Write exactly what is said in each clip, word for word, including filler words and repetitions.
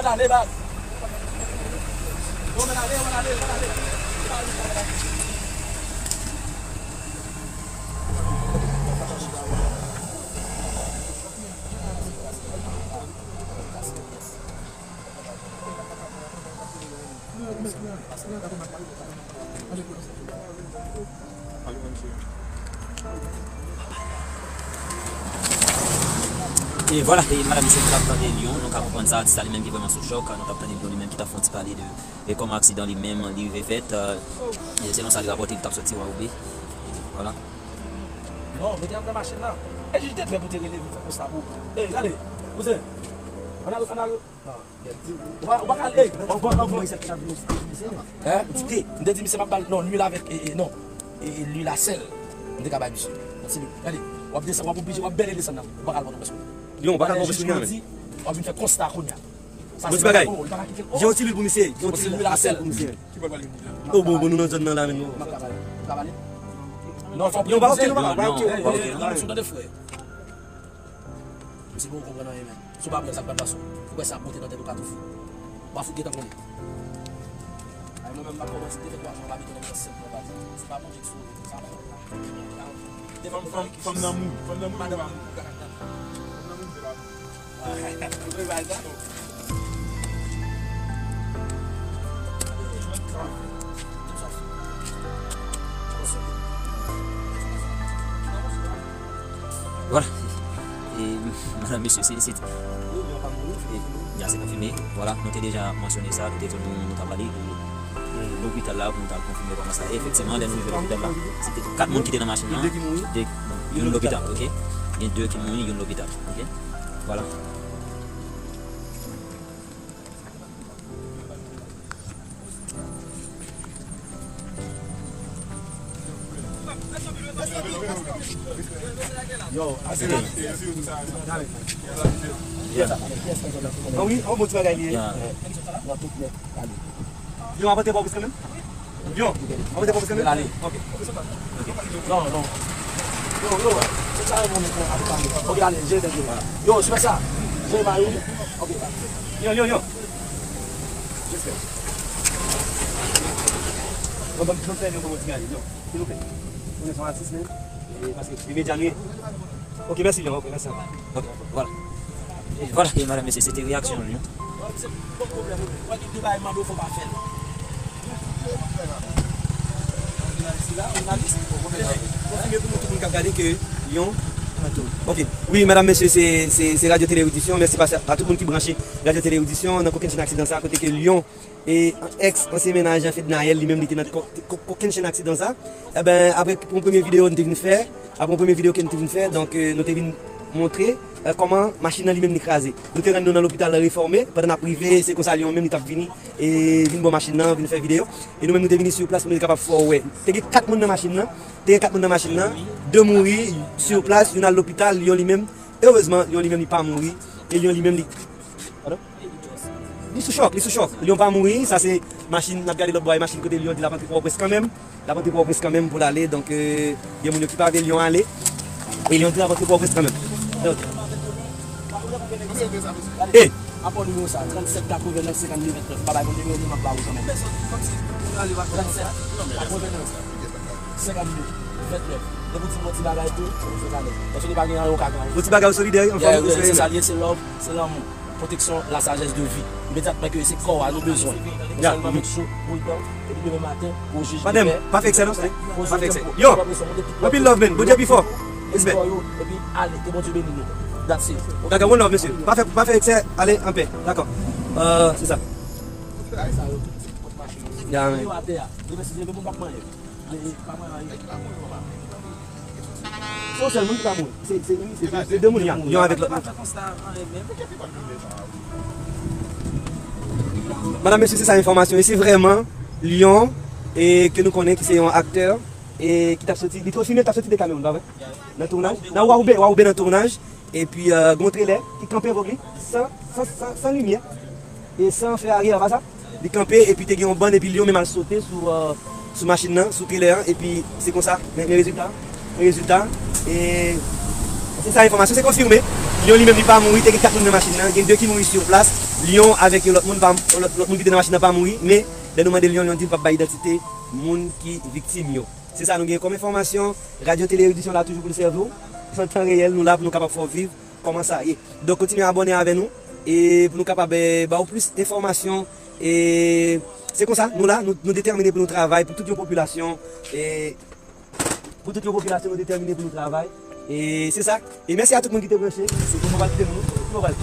Ann ale, baz. Bon, ann ale, ann ale, ann ale. E vwala, e madanm mesye, nou t ap tande Lion, nou ka konprann sa, atis la li menm ki vrèman sou chòk, nou t ap tande Lion li menm ki t ap fè yon ti pale de, e kòman aksidan li menm li rive fèt, e selon sa li rapòte, li t ap sòti Wa Oube. Vwala. Non, mete antre machin nan. E jij te prè pou te rele vin fè konsta pou ou. Ey, gade, kouzen. Ann al, ann al. Ou pa, ou pa ka, ey, ou pa ka voye sèt chan. Hein? M te di misye m ap ba l, non, lwil avèk, e, e, non, e, e, lwil a sèl. M te ka bay misye. Gade, w ap desann, w ap oblije, w ap bèle desann nan. Ou pa ka al pran yon pès kounye a. Lion, ou pa ka al pran yon pès kounye a, men. W ap vin fè konsta kounye a. Sa se pa pou ou, li pa ka kite l. Gen yon ti lwil pou misye. Gen yon ti lwil a sèl pou misye. Oh, bon, bon, nou nan zòn nan la menm, non. M ap ka pale. M ka pale? Non, fò w pa oke, non, pa oke, pa oke. Sou tande frè. Misye poko konprann anyen menm. Si w pa prè, sa k pral pase w? Ou kwè sa ap monte nan tèt ou ka tou fou. W pa fout gentan konnen. Ay, mwen menm, m ap kòmanse, te fè twa jou, m abite nan yon sèl pwòpati. Se pa Bondye ki sove m, sa pa. Fanm, fanm, fanm nan mouri, fanm nan mouri, madanm nan mouri, gad, gad. Fanm nan mouri, se pa. Vwala. E, madanm, mesye, se, se, e, ya, se konfime. Vwala, nou te deja mansyone sa, nou te di nou, nou t ap pale de, e, lopital la pou nou t al konfime kòman sa ye. Efektivman, lè nou rive lopital la, se te kat moun ki te nan machin nan, de, youn lopital, ok? Gen de ki mouri, youn lopital, ok? Vwala. Yo, ase la. Yeah. Ah wi, on bon ti bagay li ye. Yeah. Yo, avanse Pòtoprens kanmenm? Yo, avanse Pòtoprens kanmenm? Ale. Ok. Non, non. Yo, yo, se sa yo mwen fè avèk fanmi. Ok, ale, je te di. Yo, se sa. Je mari. Ok. Yo, yo, yo. Respè. Bon, bon, bon, fè yon bon ti gade, yo. Silvouplè. Ou se yon atis, men. E, paske se medya nou ye. Ok, mèsi, Lyon. Ok, mèsi ankò. Ok, vwala. E vwala, e, medam, mesye, se te reyaksyon li, non? Konfime pou nou tout moun k ap gade ke Lyon. Ok. Wi, medam, mesye, se, se, se Radyo Tele Edisyon. Mèsi pase a tout moun ki branche Radyo Tele Edisyon nan kokennchenn aksidan sa, kote ke Lyon e èks ansyen mennaj an Fednaelle, li menm, li te nan ko-, ko-, kokennchenn aksidan sa. Eben, apre yon premye videyo nou te vin fè, apre yon premye videyo ke nou te vin fè, donk, eh, nou te vin montre, eh, kòman machin nan li menm li kraze. Nou te rann nou nan lopital Réformé, pandan n ap rive, se konsa Lyon menm li t ap vini, e vin bò machin nan, vin fè videyo. E nou menm nou te vini sou plas pou nou te kapab fè w wè. Te gen kat moun nan machin nan, te gen kat moun nan machin nan, de mouri sou plas, youn al lopital, Lyon li menm, erezman, Lyon li menm li pa mouri, e Lyon li menm li Li sou chòk, li sou chòk. Lyon pa mouri, sa se machin, n ap gade lòt bò a, e machin kote Lyon di l ap antre Pòtoprens kanmenm. L ap antre Pòtoprens kanmenm pou l ale, donk, euh, gen moun yo ki pa vle Lyon ale. E Lyon di l ap antre Pòtoprens kanmenm. Donk, e, apò nimewo sa, trannsèt katrevennnèf senkannde vennèf. Babay, bon nimewo m ap ba ou kanmenm. Trannsèt katrevennnèf senkannde vennèf. Depi w di m yon ti bagay tou, ou fè sa nèt. Paske li pa gen anyen ou ka gen anyen. Yon ti bagay ou solidè, anfòm, yeah, ou solidè. Se sa l ye, se love, se lanmou. Pwoteksyon, la sajès de vi. Imedyatman ke se kò a nou bezwen. Nou sèlman met sou boul dan, epi demen maten, pou jij li pè. Madanm, pa fè eksè non, pa fè eksè. Yo, anpil love, man. Bondye pi fò. Respè. Epi ale, ke Bondye beni nou. That's it. Dakò, one love, mesye. Pa fè, pa fè eksè, ale anpè. Dakò. Euh, se sa. Ya, men. Se yon sèl moun ki pa mouri. Se, se, se, se de moun, ya. Yon avèk lòt moun. Madanm, mesye, se sa enfòmasyon. E se vrèman Lyon, e ke nou konnen ki se yon aktè, e ki t ap soti, li twò fime, t ap soti de Kamewoun, pa vre? Nan tounaj, nan Waoube, Waoube nan tounaj. Epi, euh, gen yon trelè ki kanpe, Vogli, san, san, san, san limyè. E san fè aryè, pa sa? Li kanpe, epi te gen yon bann, epi Lyon menm al sote sou, euh, sou machin nan, sou trelè an, epi se konsa, men, men rezilta, men rezilta, e se sa enfòmasyon, se konfime. Lyon li menm li pa mouri, te gen kat moun nan machin nan, gen de ki mouri sou plas, Lyon avèk yon lòt moun, pa, lòt, lòt moun ki te nan machin nan pa mouri, men lè nou mande Lyon, Lyon di l p ap bay idantite moun ki viktim yo. Se sa nou gen kòm enfòmasyon, Radyo Tele Edisyon la toujou pou l sèvi w, an tan reyèl, nou la pou nou kapab fè w viv kòman sa ye. Donk, kontinye abòne avè nou, e pou nou kapab, eh, ba w plis enfòmasyon. E se konsa, nou la, nou, nou detèmine pou nou travay pou tout yon popilasyon. E pou tout yon popilasyon, nou detèmine pou nou travay. E se sa. E mèsi a tout moun ki te branche. Se pou nou pral kite nou. Pou nou pral.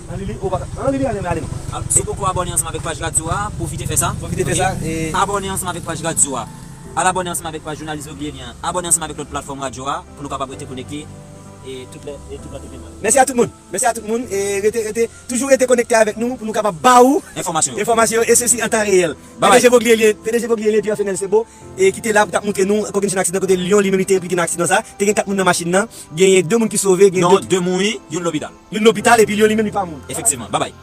An Lili, ou pa ka. An Lili, ale, ale. Al, si w poko abòne ansanm avèk paj radyo a, pwofite fè sa. Pwofite fè sa, e abòne ansanm avèk paj radyo a. Al abòne ansanm avèk paj jounalis Vogli Elien. Abòne ansanm avèk lòt platfòm radyo a pou nou kapab rete konekte e tout lè, e tout lòt evènman. Mèsi a tout moun. Mèsi a tout moun. E rete, rete, toujou rete konekte avèk nou pou nou kapab ba ou enfòmasyon yo. Enfòmasyon yo, e sesi an tan reyèl. Babay. P D G Vogli Elien, P D G Vogli Elien, Pierre Fenel Sebo, e ki te la pou t ap montre nou kokennchenn aksidan kote Lyon li menm li te enplike nan aksidan sa. Te gen kat moun nan machin nan. Genyen de moun ki sove, gen de, de moun mouri, youn lopital. Youn lopital, epi Lyon li menm li pa mouri. Efektivman. Babay.